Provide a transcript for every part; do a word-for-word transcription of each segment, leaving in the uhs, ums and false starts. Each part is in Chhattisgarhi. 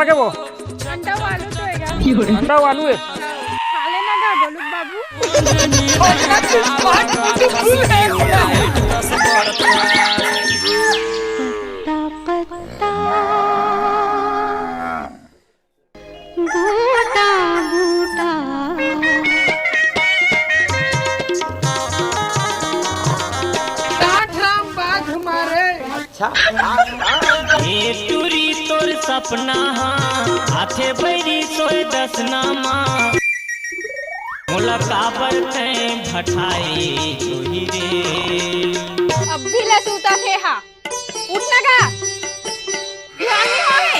का वो? अंडा आलू तो हैगा। अंडा आलू है। खा लेना गा गोलू बाबू। पत्ता, पत्ता, बूटा, बूटा। साठ राम बाघ मारे। ए टूरी तोर सपना हा, आथे बैरी सोय दसना मा। मोला काबर तैं भठाए जोही रे। अब भी ले सूता थे हा। उठ ना गा। बिहान नहीं होए।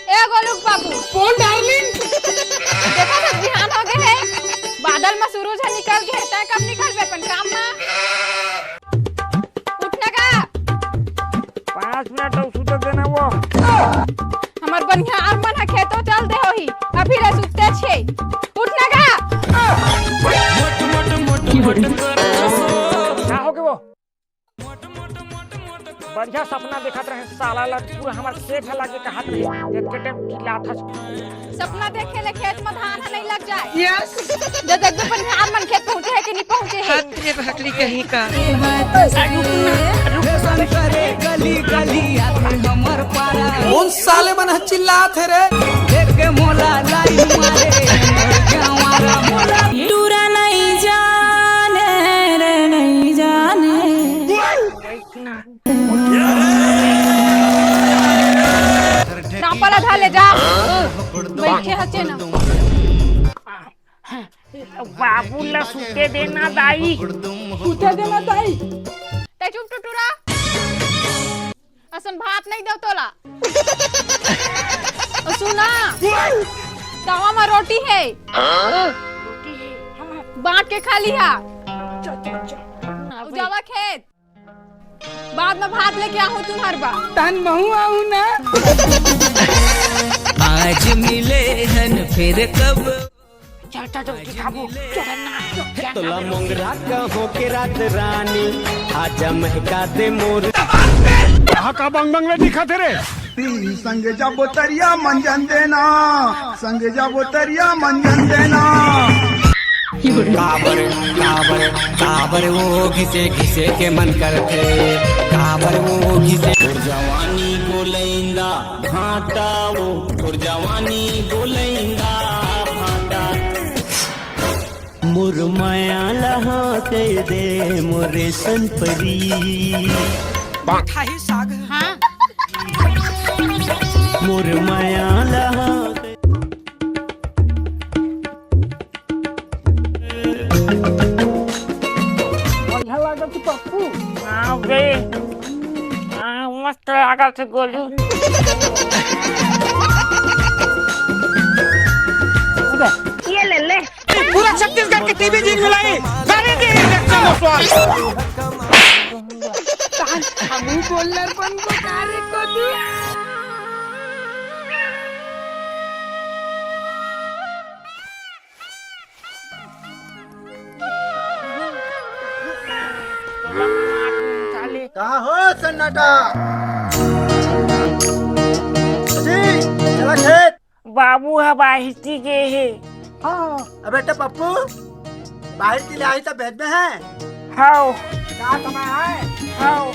ए गोलू बाबू। कौन डार्लिंग? देखो तो बिहान हो गए है। बादल में सूरज है निकल गए है। तैं कब निकलबे अपन काम में? उठ ना गा। पाँच मिनट अउ सुते देना वो। हमर बनिहार मन ह खेतो चल दे होही, अभी ले सुते छे। उठ ना गा। का हो गे वो? बढ़िया सपना देखत रहे साला ला, पूरा हमर खेत ह लागे कहत रहे, एक के टाइम चिल्लात हस। सपना देखे ले खेत में धान ह नहीं लग जाए। यस। जब तक अपन धान मन खेत पहुँचे है कि नहीं पहुँचे है। अरे भकली कहीं का। कौन साले मन ह चिल्लात हे रे? देख के मोला लाई मारे, टूरा नहीं जाने रे, नहीं जाने। नापा ला धर ले जा। बैठे हचे ना। बाबू ला सुते देना दाई। सुते देना दाई। तै चुप टुटुरा। असन भात नहीं दो तोला। ओ सुना। तवा में रोटी है। बांट के खा लिहा। जावा खेत। बाद में भात लेके आहूँ तुम्हार बा। तहन महू आहूँ ना। आज मिले हन फिर कब। चल, चल, चल, उठी खाबो। चल ना। तोला मोंगरा कहो के रात रानी, आजा महका दे मोर। कहाँ का बंग बंग ले दिखा थे रे? संगे जाबो तरिया मंजन देना, संगे जाबो तरिया मंजन देना। काबर, काबर, काबर वो घिसे घिसे के मन करथे, काबर वो घिसे। तोर जवानी गोलैंदा भाटा वो, तोर जवानी गोलैंदा भाटा। मोर माया लहा दे दे मोरे संपरी। ठाही साग। हाँ। मोर माया लहा दे। बढ़िया लागत हे पप्पू। हाँ बे। हाँ, मस्त लागत हे गोलू। ये ले ले। पूरा छत्तीसगढ़ के टीवी जीत मिलाई। गाने दे रहे हैं, देखते हो स्वाद। हमू बोलर बन को तारे को दिया। कहाँ हो सन्नाटा? जी, चला खेत। बाबू ह बाहिर ती गे हे। हाँ। अबे तो पप्पू, बाहिर ती ले आही त भेज दे हैं। हाओ। का कमा है? हाओ।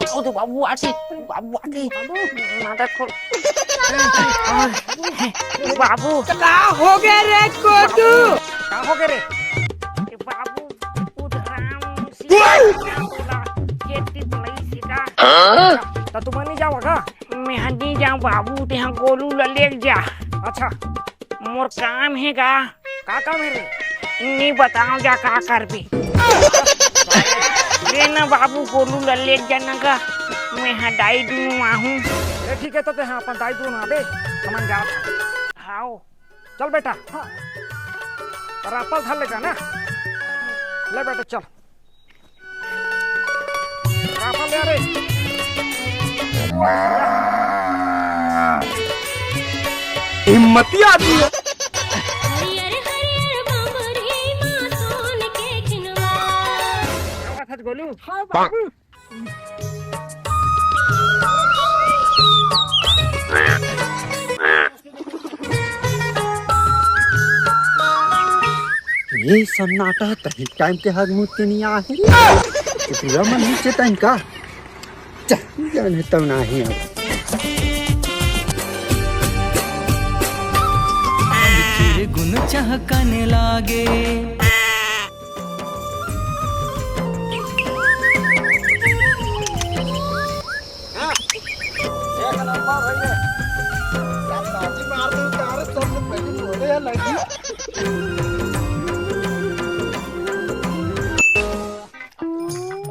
ओ तो बाबू आथे, बाबू आथे। माता खोल। बाबू। का हो गया रे कोदू? का हो गया रे? ए बाबू, उधराम सिंह बोला, खेती बुलाई सीधा। हाँ? त तुम नहीं जाओगा? मैं नहीं जाऊँ बाबू, तेहा गोलू ला ले जा। अच्छा। मोर काम हे गा। का काम हे रे? नी बताओ जा का करबे। ले ना बाबू गोलू ला ले जाना गा। मैं हा दाई दुनू आहूँ। ए ठीक हे तो ते हा अपन दाई दुनू आबे। हमन जात हन। हाओ। चल बेटा। हाँ। रापल धर ले जाना। ले बेटा चल। रापा ले रे। हिम्मती आदमी है। गोलू। हाँ बाबू। ये सन्नाटा तही टाइम के हग मुत के नहीं आहे। कुकुरा मन नीचे तन का। चल, जाने तब नाही अब। चिरगुन चहकने लागे। एक नंबर भैया। सब दादी मार दो, तारे सबसे पहले बोले हैं लड़की।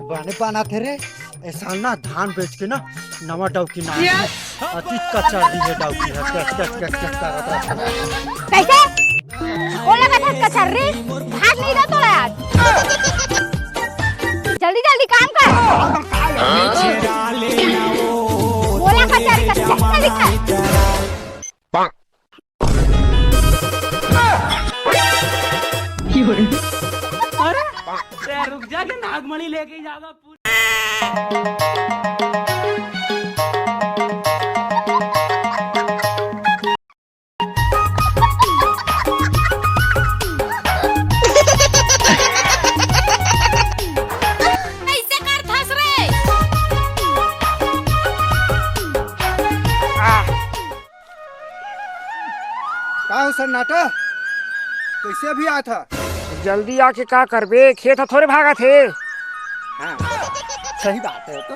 बने पाना थे रे, ए साल ना धान बेच के ना नवा डौकी मार। अति कचर दी है डौकी है, कच, कच, कच, कच करत रहता। कैसे? ओला कथा कचर रे, भात नहीं दे तोला आज। जल्दी, जल्दी काम कर। बोला कचर, कचर, जल्दी कर। अरे, रुक जा के नागमणि लेके जागा पूरी। ऐसे कर थस रे। का हो सन्नाटा? कैसे अभी आया था? जल्दी आके का करबे, खेत ह थोड़े भागत हे। हाँ, सही बात है तो।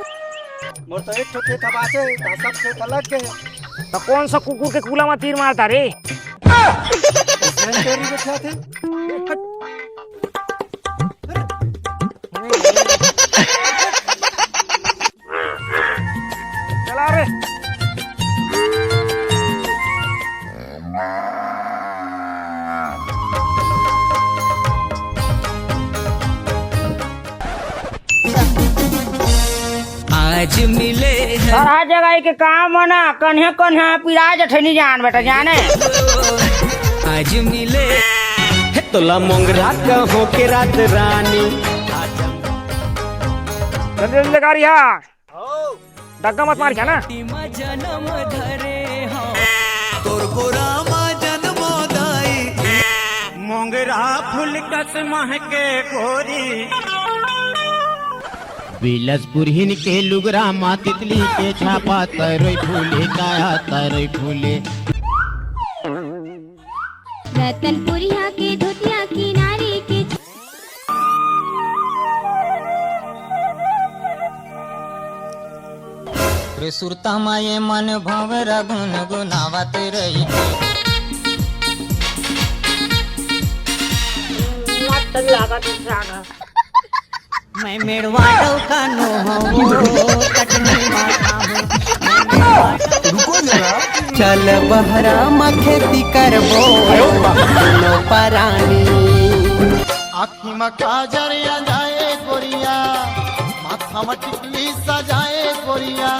मोर तो एक ठो खेत ह बाचे, तो सब खेत लग गए। तो कौन सा कुकुर के कूला में तीर मारता रे? तेरी बच्चा थे। चला रे। आज मिले हैं। सारा जगह के काम है ना, कन्हे कन्हे पिराज ठनी जान बेटा जाने। आज मिले। हे तोला मोंगरा कहो के रात रानी। जल्दी जल्दी लगा रही है। डग्गा मत मार क्या ना। जनम धरे हो। तोर गोरा मा जनम दाई। मोंगरा फूल कस महके गोरी। बिलासपुर हिन के लुगरा मा तितली के छापा तरई फूले, काया तरई फूले। रतनपुरिया के धोतिया किनारे के। रे सुरता मा ये मन भंवरा गुनगुनावत रहिथे। मस्त लागत हे गाना। मैं मेड़वा डौका नो हवो, कटनी माथा हो। रुको जरा। चल बहरा म खेती करबो, दुनो परानी। आँखी म काजर आ जाए गोरिया, माथा म टिकली सजाए गोरिया।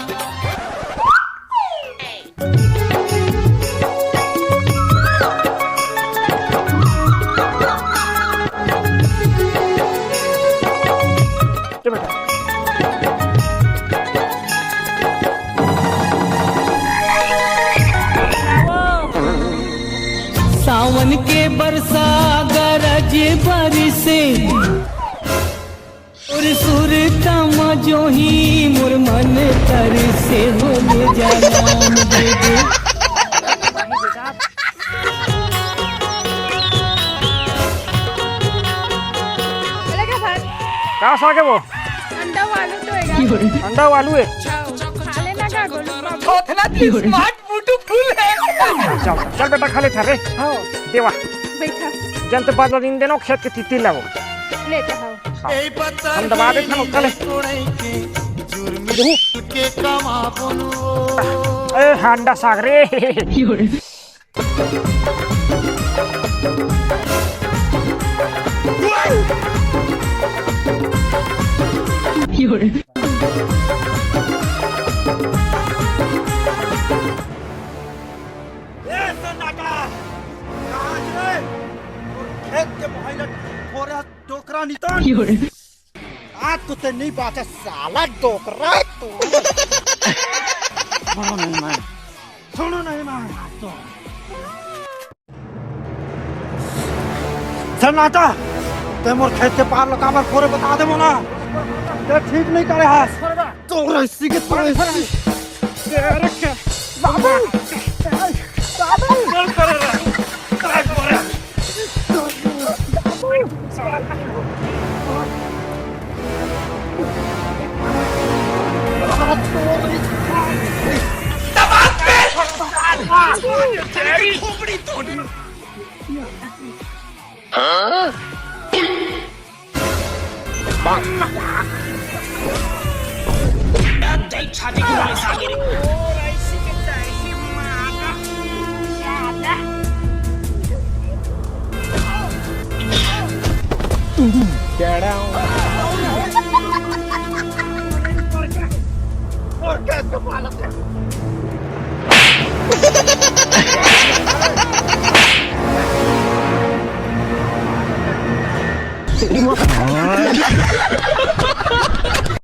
सावन के बरसा गरज बरसे। सुर सुर तमा जोही मोर मन तरसे हो ले जाना मुझे। बोले क्या भाई? का साग है वो? अंडा वालू तो है। अंडा वालू है। हाँ, खा लेना का गोलू बाबू। थोथना की smart ब्यूटीफुल है। चल, चल बेटा, खा ले थारे। हाँ। देवा। बैठा। जंत बादल दिन देनो खेत के तिती लाओ। ले तो हाँ। हाँ। हम दबा दे थानो, खा ले। ए, हांडा साग रे। ए, सन्नाटा! कहाँ रे? खेत के मोहल्ला थोड़ा डोकरा नितन। आज तो ते नहीं बाचा साला डोकरा है तू। छोड़ो नहीं मैं, छोड़ो नहीं मैं। सन्नाटा, ते मोर खेत के पार ल काबर फोरे बता दे मोला। ते ठीक नहीं करे हस। तोर ऐसी के तोर ऐसी। बाबू, बाबू।